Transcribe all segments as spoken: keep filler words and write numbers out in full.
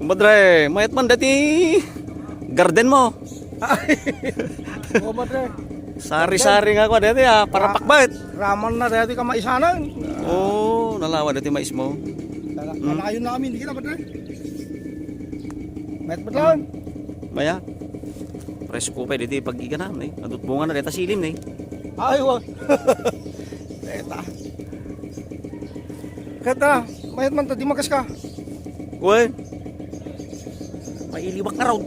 Kumpadre, mayat man dati garden mo. Ay. Oo, padre. Sari-sari nga kua dati, ah, para Ra-, pakbet. Raman na dati kamaisanan. Oo, nalawa dati mais mo. Tala-, Hmm. Palayon namin, di kita, padre. Mayat, padre. Maya. Presko pa dati pag-igana, eh. Adut bunga na data silim, eh. Ay, wa. Deta. Kata, mayat man ta, di makaska. Wen. Mailiwak nga raw.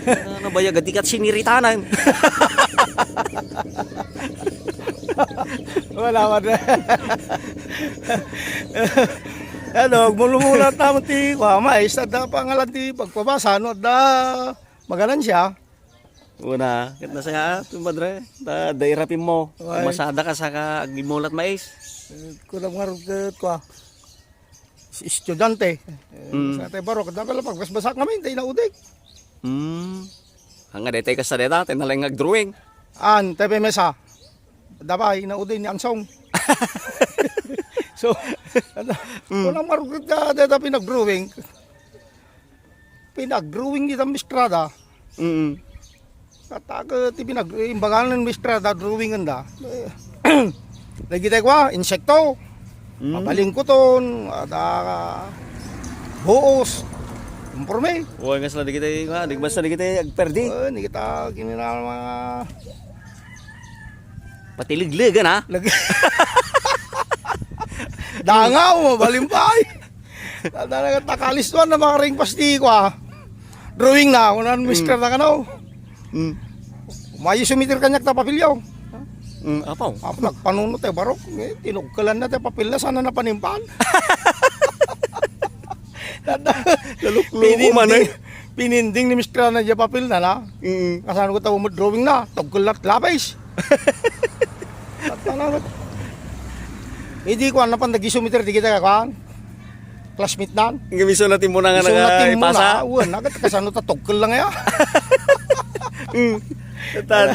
Ano ba yaga, di kat siniritanan? Wala, wala. Ano, agmulumulat naman ti, wa, mais, adda pangalan ti pagpabasa, no, adda maganansia. Una, ket nasaya, tumpadre, ta, da irapim mo. Ay. Umasada ka saka agmulat mais. Eh, kunam nga ket, kua, si estudiante. Eh, Mm. Sa tayo baro, kada pala pagbasbasak kami, tayo naudig. Mm. Hanga daytay kasta dayta, tayo na lang nag-drawing. An, T V Mesa. Dabay, naudig ni Ansong. So, ano, Mm. Kunam nga ket, ah, dayta pinag-drawing. Pinag-drawing dita mistrada. Mm. Kataket ti pinag-, imbaganan mistrada, drawingenda. Eh, lagi tayo kwa, insekto. Mm. Mabalingkuton, ada buos. Kumporme. Uy, ngas na di kita, nga, di basta di kita agperdi. Eh, di kita kinina mga Patileglegan, ha? Lag-, dangaw, mabalimbay. Tanda na, takalistuan na makaring pastiko, ah. Drawing na, kunan Mm. mister na kano. Mm. Mayo sumitir kanyak ta papilyo. Mm, apaw. Apo, nagpanunot tayo, barok. Eh, tinugkalan na tayo papil na, sana napanimpan. Tanda. Lalukluko man, eh. Pininding ni mister na dya papil na, na. Mm. Kasano ko tayo mo drawing na, tugkal at lapis. At ano, idi ko, ano pang nag-isumiter, di kita kakuan. Classmate nan. Nga miso na timo na nga Miso na timo ipasa. Na, uwan, agad kasano ta tugkal lang ya. Mm. Tan.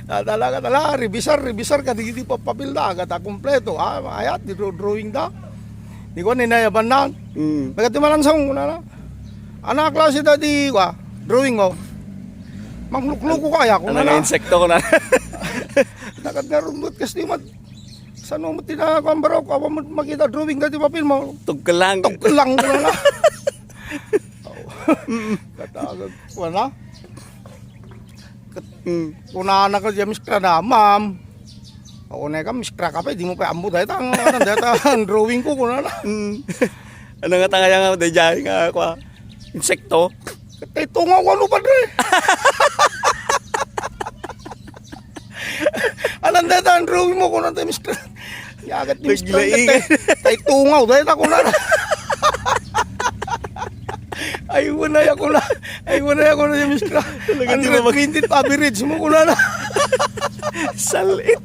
Ah, talaga, talaga, revisar, revisar, kadagiti papapil na, agad a kompleto, ah, ayat, di dro-, drawing da. Di ko, ninayaban na. Mm. Nagati malansong, wala na. Ana klase da di, kwa, drawing mo. Manglukluko kaya, kung Ano nga na. Insekto ko na. Nakat nga rumbot, kasi mat-, saan mo tina-, kwan, baro, kung mo makita drawing dati papel mo. Tugkal lang. Tugkal lang, wala na. Mm. Katagag, wala. Kat-, Mm. Kunana ka, James, ka na, "Ma'am." Ako na ka, "Miss Crack, apa, di mo pa ammo, dahil ang, ano, dahil ang drawing ko, kunana." Mm. Ano nga tangaya nga, dahil dyan nga, kwa, insekto? Tay tungaw, ano, padre? Anong dahil ang drawing mo, kunana, Miss Crack? Yagat ni Miss Crack, Naglaing. tay, tay tungaw, dahil ako na. Ay, wala, ako na. Ay, wala, ako na, Miss Crack. Talaga, di ba, mag- Hundred twenty average mo, kunana. Salit.